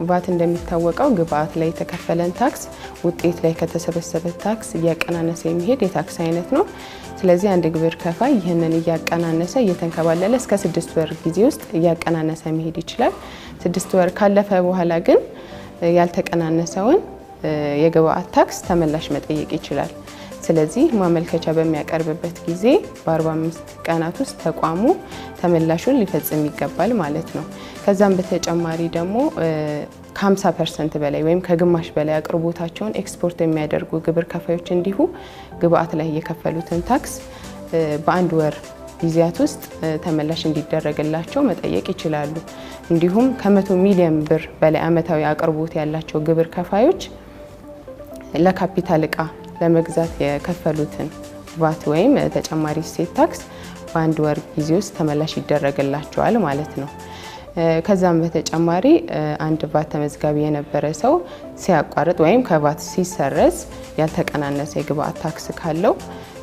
ቫት እንደሚታወቀው ግብአት ላይ የተከፈለን ታክስ ውጤት ላይ ከተሰበሰበ ታክስ እያቀናነሰ የሚሄድ የታክስ አይነት ነው። ስለዚህ አንድ ግብር ከፋይ ይህንን እያቀናነሰ እየተንከባለለ እስከ 6 ወር ጊዜ ውስጥ እያቀናነሰ መሄድ ይችላል። 6 ወር ካለፈ በኋላ ግን ያልተቀናነሰውን የግብአት ታክስ ተመላሽ መጠየቅ ይችላል። ስለዚህ ማመልከቻ በሚያቀርብበት ጊዜ በ45 ቀናት ውስጥ ተቋሙ ተመላሹን ሊፈጽም ይገባል ማለት ነው። ከዛም በተጨማሪ ደግሞ ከ50% በላይ ወይም ከግማሽ በላይ አቅርቦታቸውን ኤክስፖርት የሚያደርጉ ግብር ከፋዮች እንዲሁ ግብአት ላይ የከፈሉትን ታክስ በአንድ ወር ጊዜያት ውስጥ ተመላሽ እንዲደረግላቸው መጠየቅ ይችላሉ። እንዲሁም ከ100 ሚሊዮን ብር በላይ ዓመታዊ አቅርቦት ያላቸው ግብር ከፋዮች ለካፒታል እቃ ለመግዛት የከፈሉትን ቫት ወይም ተጨማሪ እሴት ታክስ በአንድ ወር ጊዜ ውስጥ ተመላሽ ይደረግላቸዋል ማለት ነው። ከዛም በተጨማሪ አንድ ቫት ተመዝጋቢ የነበረ ሰው ሲያቋርጥ ወይም ከቫት ሲሰረዝ ያልተቀናነሰ የግብአት ታክስ ካለው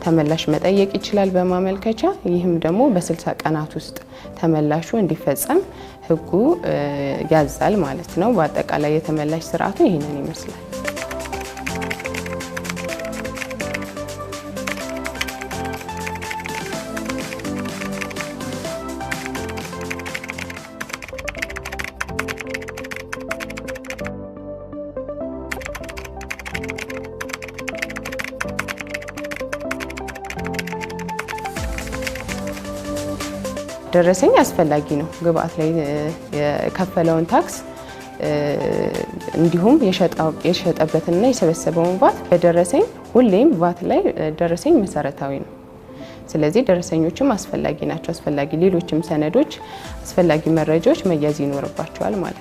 ተመላሽ መጠየቅ ይችላል በማመልከቻ። ይህም ደግሞ በ60 ቀናት ውስጥ ተመላሹ እንዲፈጸም ሕጉ ያዛል ማለት ነው። በአጠቃላይ የተመላሽ ስርዓቱ ይህንን ይመስላል። ደረሰኝ አስፈላጊ ነው። ግብአት ላይ የከፈለውን ታክስ እንዲሁም የሸጠበትንና የሰበሰበውን ቫት በደረሰኝ፣ ሁሌም ቫት ላይ ደረሰኝ መሰረታዊ ነው። ስለዚህ ደረሰኞችም አስፈላጊ ናቸው። አስፈላጊ ሌሎችም ሰነዶች፣ አስፈላጊ መረጃዎች መያዝ ይኖርባቸዋል ማለት ነው።